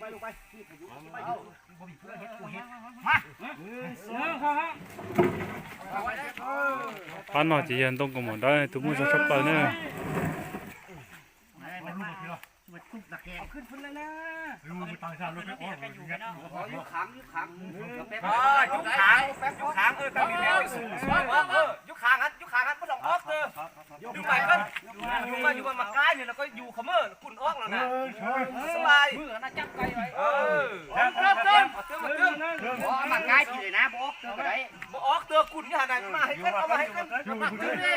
ໄປ ລົງໄປ ນີ້ ມາ ເອີ ພານເຮົາຈະເຮັດຕົງກະໝໍໄດ້ທຸກມື້ຊະ ຊະເປີເນີ. ມາ ມາ ມາ ເອົາຂຶ້ນພຸ້ນແລ້ວນະ ຢູ່ຂ້າງ ຢູ່ຂ້າງ ເອີ ຢູ່ຂ້າງ ຢູ່ຂ້າງ ເອີ ຕັ້ງນີ້ແຫຼະ ເອີ ຢູ່ຂ້າງຫັ້ນ ຢູ່ຂ້າງຫັ້ນ ບໍ່ຕ້ອງອອກເດີ ຢູ່ໄປກ່ອນ ຢູ່ມາ ຢູ່ມາ ມາກາຍນີ້ ແລ້ວກໍຢູ່ຂະເໝີ ກຸນອອກແລ້ວນະ ສະບາຍ ມືຫັ້ນນະ ຈັບໄກ່ໄວ້ ເອີ ເອົາເຕີມ ເອົາເຕີມ ເອົາເຕີມ ບໍ່ ເອົາມາກາຍພີ້ເລີຍນະ ບໍ່ອອກເຕີມກໍໄດ້ ບໍ່ອອກເຕີມ ກຸນຢູ່ຫັ້ນນະ ມາໃຫ້ກັນ ເອົາມາໃຫ້ກັນ ເອີ ເອີ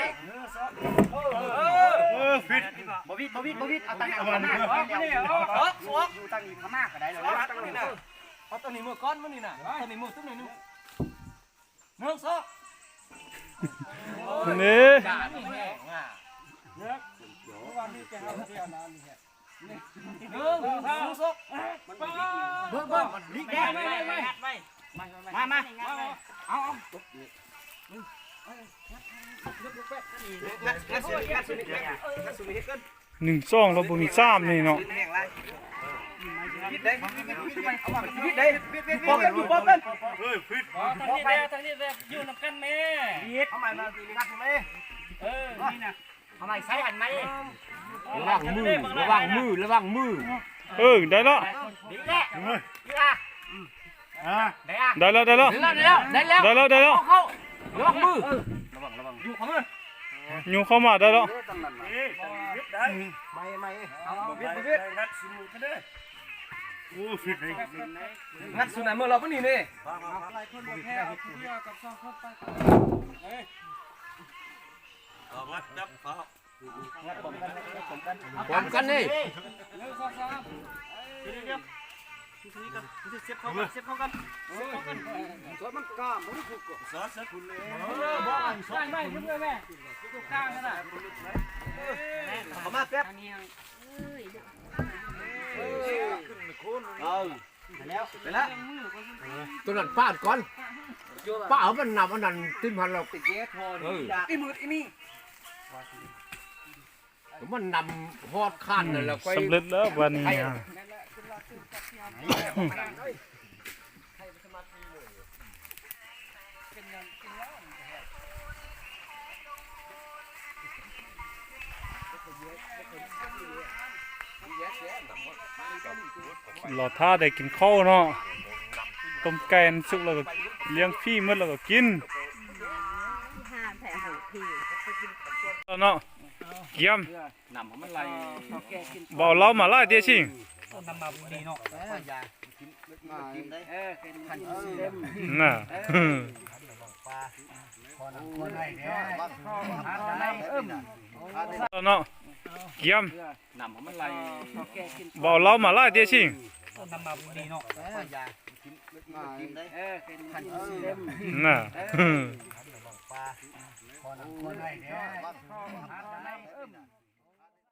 ເອີ ບໍ່ວິດ ບໍ່ວິດ ບໍ່ວິດ ເອົາຕັ້ງໜ້າ ເອົາໜ້າ ເອົາ ເອົາ ເອົາ ຢູ່ຕັ້ງນີ້ ເອົາມາກໍໄດ້ແລ້ວ ເອົາຕັ້ງນີ້ນະ ເອົາຕັ້ງນີ້ມືກ່ອນ ມື້ນີ້ນະ ເອົາຕັ້ງນີ້ມື ຕຸ້ມນີ້ໜຶ່ງ ໜຶ່ງ ສອງ ນີ້ ໜຶ່ງ ສອງ ໜຶ່ງ ສອງ ເບິ່ງ ເບິ່ງ ມາ ມາ ເອົາ ເອົາ ງັດ ງັດ ງັດ ງັດ ງັດ ໜຶ່ງ ສອງ ແລ້ວບໍ່ມີສາມນີ້ເນາະ ທາງນີ້ແດ່ ທາງນີ້ແດ່ ຢູ່ນຳກັນແມ້ ເອົາໃໝ່ ເອົາໃໝ່ ໃສ່ອັນໃໝ່ ລະວັງມື ລະວັງມື ລະວັງມື ເອີ ໄດ້ລະ ນີ້ແຫຼະ ນີ້ລະ ອ່າ ໄດ້ລະ ໄດ້ລະ ໄດ້ລະ ໄດ້ລະ ໄດ້ລະ ລະວັງມື ລະວັງ ລະວັງ ຢູ່ເຂົ້າມາ ຍູ້ເຂົ້າມາໄດ້ລະ ເອີ ໃໝ່ ໃໝ່ ເອົາ ເອົາ ເອົາ ງັດຊຸມມືກັນເດີ ໂອ້ ຟິດເລີຍ ງັດຊຸມນະ ເມືອລອບນີ້ນີ້ ເອົາ ງັດ ຈັບ ເອົາ ພ້ອມກັນນີ້ ໜຶ່ງ ສອງ ສາມ ດຽວໆ ເຊຟເຂົ້າກັນ ເຊຟເຂົ້າກັນ ເຊຟເຂົ້າກັນ ມັນກາມບໍ່ຖືກ ເອີ ບໍ່ອັນ ໃຊ້ໄມ້ເພື່ອແມ່ ຕົງກາງຫັ້ນນະ ເຂົ້າມາແປັບ ເອີ ໄປແລ້ວ ໄປແລ້ວ ຕົວນັ້ນປາດກ່ອນ ປາດເອົາມັນນຳອັນນັ້ນຕື່ມຫັ້ນແລ້ວ ເອີ ອີມືດອີມີ ມັນນຳຮອດຄານນັ້ນແລ້ວ ສຳເລັດແລ້ວບາດນີ້ ລໍຖ້າໄດ້ກິນເຂົ້າເນາະ ຕົ້ມໄກ່ອັນສຸກແລ້ວກໍລ້ຽງຜີໝົດແລ້ວກໍກິນ ເນາະ ກຽມ ນ້ຳໃຫ້ມັນໄຫຼ ບໍ່ເຫຼົ້າມາຫຼາຍເດຊິ ນ້ຳມາບໍ່ມີເນາະ ເອີ ນະ ເນາະ ກຽມ ນ້ຳໃຫ້ມັນໄຫຼ ບໍ່ເຫຼົ້າມາຫຼາຍເດຊິ ນ້ຳມາບໍ່ມີເນາະ ນະ ເນາະ